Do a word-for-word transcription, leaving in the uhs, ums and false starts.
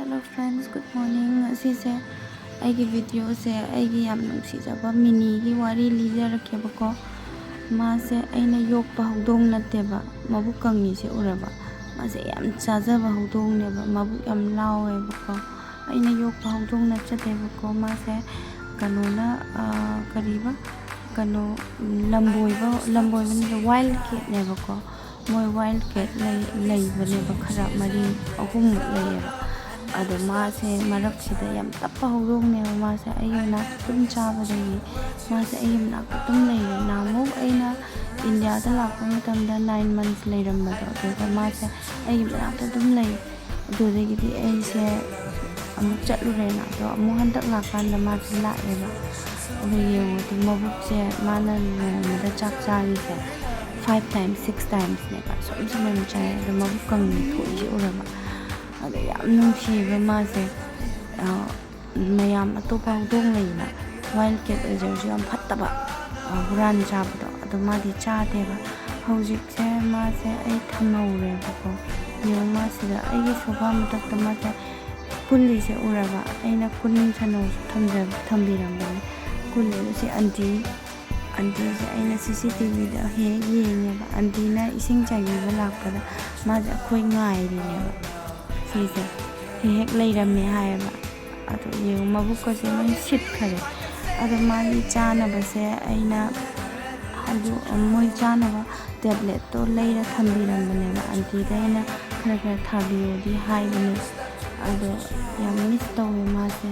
Hello friends, good morning. ꯉꯁꯤꯁꯦ ꯑꯩꯒꯤ videoꯁꯦ ꯑꯩꯒꯤ ꯌꯥꯝ ꯅꯨꯡꯁꯤꯖꯕ ꯃꯤꯅꯤꯒꯤ ꯋꯥꯔꯤ ꯂꯤꯖꯔꯛꯀꯦꯕꯀꯣ꯫ ꯃꯥꯁꯦ ꯑꯩꯅ ꯌꯣꯛꯄ ꯍꯧꯗꯣꯡ ꯅꯠꯇꯦꯕ꯫ ꯃꯕꯨꯛ ꯀꯪꯉꯤꯁꯦ ꯎꯔꯕ? ꯃꯥꯁꯦ ꯌꯥꯝ ꯆꯥꯖꯕ ꯍꯧꯗꯣꯡꯅꯦꯕ, ꯃꯕꯨꯛ ꯌꯥꯝ ꯂꯥꯎꯋꯦꯕꯀꯣ꯫ ꯑꯩꯅ ꯌꯣꯛꯄ ꯍꯧꯗꯣꯡ ꯅꯠꯆꯗꯦꯕꯀꯣ꯫ ꯃꯥꯁꯦ ꯀꯩꯅꯣꯅ, ꯑꯥ, ꯀꯔꯤꯕ, ꯀꯩꯅꯣ, ꯂꯝꯕꯣꯏꯕ, ꯂꯝꯕꯣꯏꯕ ꯅꯠꯇꯦ, wild catꯅꯦꯕꯀꯣ꯫ ꯃꯣꯏ wild cat ꯂꯩ-, ꯂꯩꯕꯅꯦꯕ, ꯈꯔ ꯃꯔꯤ ꯑꯍꯨꯝꯃꯨꯛ ꯂꯩꯌꯦꯕ꯫ ꯑꯗꯣ ꯃꯥꯁꯦ ꯃꯔꯛꯁꯤꯗ ꯌꯥꯝ ꯇꯞꯄ ꯍꯧꯗꯣꯡꯅꯦꯕ꯫ ꯃꯥꯁꯦ ꯑꯩꯒꯤ ꯃꯅꯥꯛꯇ ꯑꯗꯨꯝ ꯆꯥꯕꯗꯒꯤ ꯃꯥꯁꯦ ꯑꯩꯒꯤ ꯃꯅꯥꯛꯇ ꯑꯗꯨꯝ ꯂꯩꯔꯦ꯫ ꯅꯍꯥꯟꯃꯨꯛ ꯑꯩꯅ ꯏꯟꯗꯤꯌꯥꯗ ꯂꯥꯛꯄ ꯃꯇꯝꯗ nine months ꯂꯩꯔꯝꯕꯗꯣ, ꯑꯗꯨꯗ ꯃꯥꯁꯦ ꯑꯩꯒꯤ ꯃꯅꯥꯛꯇ ꯑꯗꯨꯝ ꯂꯩ꯫ ꯑꯗꯨꯗꯒꯤꯗꯤ ꯑꯩꯁꯦ ꯑꯃꯨꯛ ꯆꯠꯂꯨꯔꯦꯅ, ꯑꯗꯣ ꯑꯃꯨꯛ ꯍꯟꯗꯛ ꯂꯥꯛꯀꯥꯟꯗ ꯃꯥꯁꯦ ꯂꯥꯛꯑꯦꯕ꯫ ꯑꯗꯣ ꯌꯦꯡꯉꯣ, ꯑꯗꯨ ꯃꯕꯨꯛꯁꯦ ꯃꯥꯅ ꯅꯣꯡꯃꯗ ꯆꯥꯛ ꯆꯥꯔꯤꯁꯦ five times, six timesꯅꯦꯕ꯫ ꯁꯨꯝ ꯁꯨꯝ ꯌꯥꯝ ꯆꯥꯏ꯫ ꯑꯗꯣ ꯃꯕꯨꯛ ꯀꯪꯅ ꯊꯣꯛꯏꯁꯦ ꯎꯔꯕ? ꯑꯗꯣ ꯌꯥꯝ ꯅꯨꯡꯁꯤꯌꯦꯕ ꯃꯥꯁꯦ꯫ ꯑ, ꯃꯌꯥꯝ ꯑꯇꯣꯞꯄ ꯍꯧꯗꯣꯡ ꯂꯩꯅ, wild cat ꯑꯣꯏꯖꯔꯁꯨ ꯌꯥꯝ ꯐꯠꯇꯕ, ꯑ, ꯍꯨꯔꯥꯟ ꯆꯥꯕꯗꯣ, ꯑꯗꯣ ꯃꯥꯗꯤ ꯆꯥꯗꯦꯕ꯫ ꯍꯧꯖꯤꯛꯁꯦ ꯃꯥꯁꯦ ꯑꯩ ꯊꯝꯍꯧꯔꯦꯕꯀꯣ꯫ ꯌꯦꯡꯉꯨ, ꯃꯥꯁꯤꯗ ꯑꯩꯒꯤ sofa ꯃꯊꯛꯇ ꯃꯥꯁꯦ ꯀꯨꯜꯂꯤꯁꯦ ꯎꯔꯕ? ꯑꯩꯅ ꯀꯨꯟ ꯁꯅꯧꯁꯨ ꯊꯝꯖ-, ꯊꯝꯕꯤꯔꯝꯕꯅꯦ꯫ ꯀꯨꯜꯂꯤꯗꯣ ꯁꯤ aunty, auntieꯁꯦ ꯑꯩꯅ CCTVꯗ ꯍꯦꯛ ꯍꯦꯛ ꯌꯦꯡꯉꯦꯕ꯫ Auntieꯅ ꯏꯁꯤꯡ ꯆꯥꯏꯕꯤꯕ ꯂꯥꯛꯄꯗ ꯃꯥꯁꯦ ꯑꯩꯈꯣꯏ ꯉꯥꯏꯔꯤꯅꯦꯕ꯫ ꯁꯤꯁꯦ ꯍꯦꯛ ꯍꯦꯛ ꯂꯩꯔꯝꯃꯦ ꯍꯥꯏꯌꯦꯕ꯫ ꯑꯗꯣ ꯌꯦꯡꯉꯨ, ꯃꯕꯨꯛꯀꯁꯦ ꯂꯣꯏ ꯁꯤꯠꯈꯔꯦ꯫ ꯑꯗꯣ ꯃꯥꯒꯤ ꯆꯥꯅꯕꯁꯦ ꯑꯩꯅ ꯍꯧꯗꯣꯛ-, ꯃꯣꯏ ꯆꯥꯅꯕ tabletꯇꯣ ꯂꯩꯔ ꯊꯝꯕꯤꯔꯝꯕꯅꯦꯕ꯫ Auntieꯗ ꯑꯩꯅ ꯈꯔ ꯈꯔ ꯊꯥꯕꯤꯌꯣꯗꯤ ꯍꯥꯏꯕꯅꯦ꯫ ꯑꯗꯣ ꯌꯥꯝ miss ꯇꯧꯋꯦ ꯃꯥꯁꯦ꯫